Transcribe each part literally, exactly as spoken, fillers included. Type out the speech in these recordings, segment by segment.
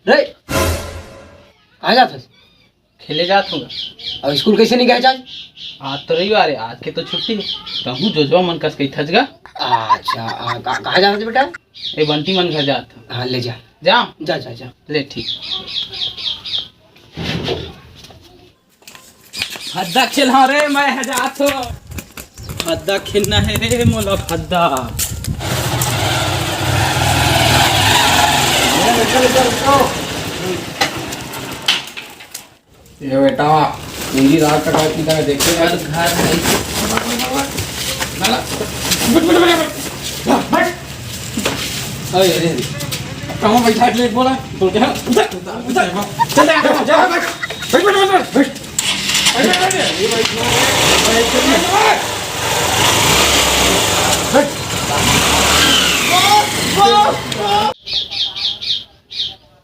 रे, कहाँ जात हस? खेले जात हूँ। अब स्कूल कैसे नहीं गए आज? आज तो रविवार है, आज के तो छुट्टी है। तहूँ जोजवा मन कस कही थच गा। अच्छा, आ, का-, कहाँ जात हस बेटा? ए बंटी मन घर जात हूँ। हाँ, ले जा। जा। जा, जा, जा। ले, ठीक। फद्दा खेलहा रे, मैं ह जात हो। फद्दा खेलना है रे मोला, फद्दा। ये बेटा, पूंजी रात तक आती तरह देखते हैं। घर नहीं। अरे, अरे, अरे। कहाँ बैठा है, बोला? तो क्या? उधर, उधर, उधर। चल, जा, जा, जा, बैठ। बैठ, बैठ, बैठ, बैठ। बैठ, बैठ, बैठ। ये बैठ, बैठ, बैठ। बैठ।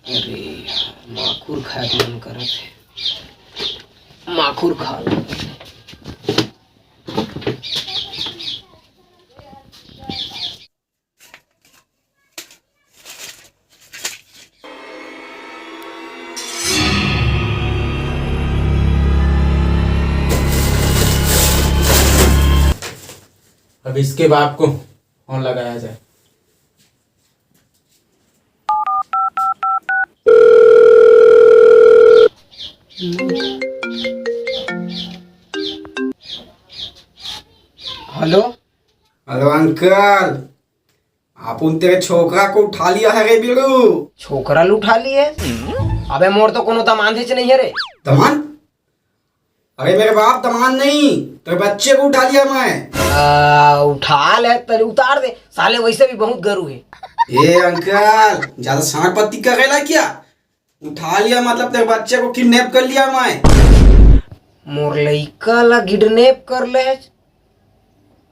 अरे यार, माखुर खाए के मन करत हे, माखुर खा लो। अब इसके बाप को फोन लगाया जाए। हेलो। हेलो अंकल, आप उन तेरे छोकरा को उठा लिया है रे बीड़ू। छोकरा ल उठा लिए? अबे मोर तो कोनो दमांद हेच नहीं है रे। दमांद? अरे मेरे बाप, दमांद नहीं, तेरे बच्चे को उठा लिया मैं। आ, उठा ले, तले उतार दे, साले वैसे भी बहुत गरू है। ए अंकल, ज्यादा सांड पत्ती करेला क्या? उठा लिया मतलब तेरे बच्चे को किडनैप कर लिया मैं। मोर लइका ला किडनैप कर ले,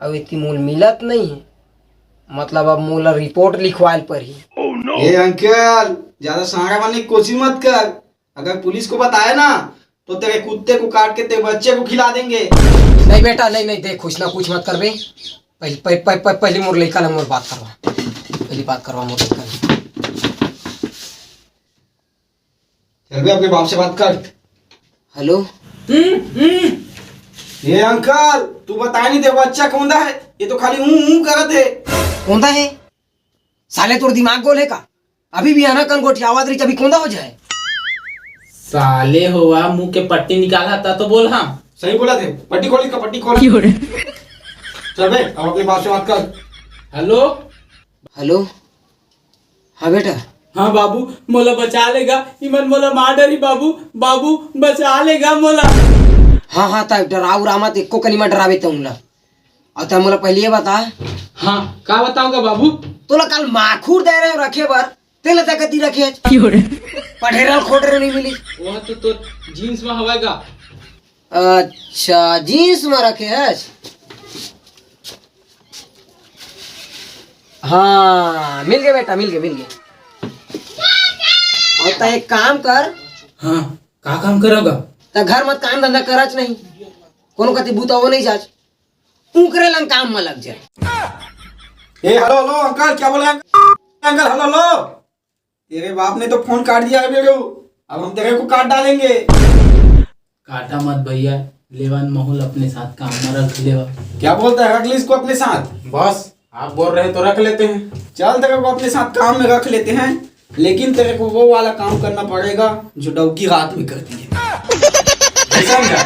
अब इतनी मोल मिलत नहीं है, मतलब अब मोला रिपोर्ट लिखवाए ल पड़ही। ए अंकल, ज्यादा सांड बनने की कोशिश मत कर। अगर पुलिस को बताया ना, तो तेरे कुत्ते को काट के तेरे बच्चे को खिला देंगे। नहीं बेटा, नहीं, नहीं, देख, कुछ ना कुछ मत करबे। पहले, पह-, पह-, पह-, पहले मोर लइका ला मोर बात करवा, पहले बात करवा मोर लइका ला। चल बे, अपने बाप से बात कर। हेलो। हम्म, हम्म। ये अंकल, तू बताए नहीं, तेरा बच्चा कौन है? ये तो खाली हूँ, हूँ करत है। कौन है? साले तोर दिमाग गोल है का? अभी भी आना कन गोठियावत रही, अभी कोंदा हो जाए। साले होवा, मुंह के पट्टी निकाला था तो बोल। हाँ, सही बोला थे, पट्टी खोल इसका, पट्टी खोल। चल बे, अब अपने बाप से बात कर। हेलो। हेलो। हाँ बेटा। हाँ बाबू, मोला बचा लेगा, इमन मोला मार डरी बाबू, बाबू बचा लेगा मोला। हाँ हाँ, तब डराव उराव मत, एको कनी मत डरावे तहूँ ला। अउ तैं मोला पहिली ये बता। हाँ, का बतावँव गा बाबू? तोला काल माखुर दे रहे रखे बर, तेला तैं कती रखे हस? पढ़े रहे, खोट रहे नहीं मिली। वो तो तोर जींस में हवय गा। अच्छा, जींस में रखे हस? हाँ, मिल गए बेटा, मिल गए, मिल गए। अउ तैं एक काम कर। हाँ, का काम करव गा? तैं घर मत काम धंधा करच नहीं, कोनो कती बूता वो नहीं जाच। उंकरे लंग काम म लग जा। ए, हेलो, हेलो, अंकल, क्या बोले? Uncle, hello, hello. तेरे बाप ने तो फोन काट दिया है बेटू, अब हम तेरे को काट डालेंगे। काटा मत भैया, लेवन महूँ ल अपने साथ काम में रख लेवा। क्या बोलता है, रख ले इसको अपने साथ? बस, आप बोल रहे तो रख लेते हैं। चल, तेरे को अपने साथ काम में रख लेते हैं, लेकिन तेरे को वो वाला काम करना पड़ेगा जो डौकी रात में करती है। समझा?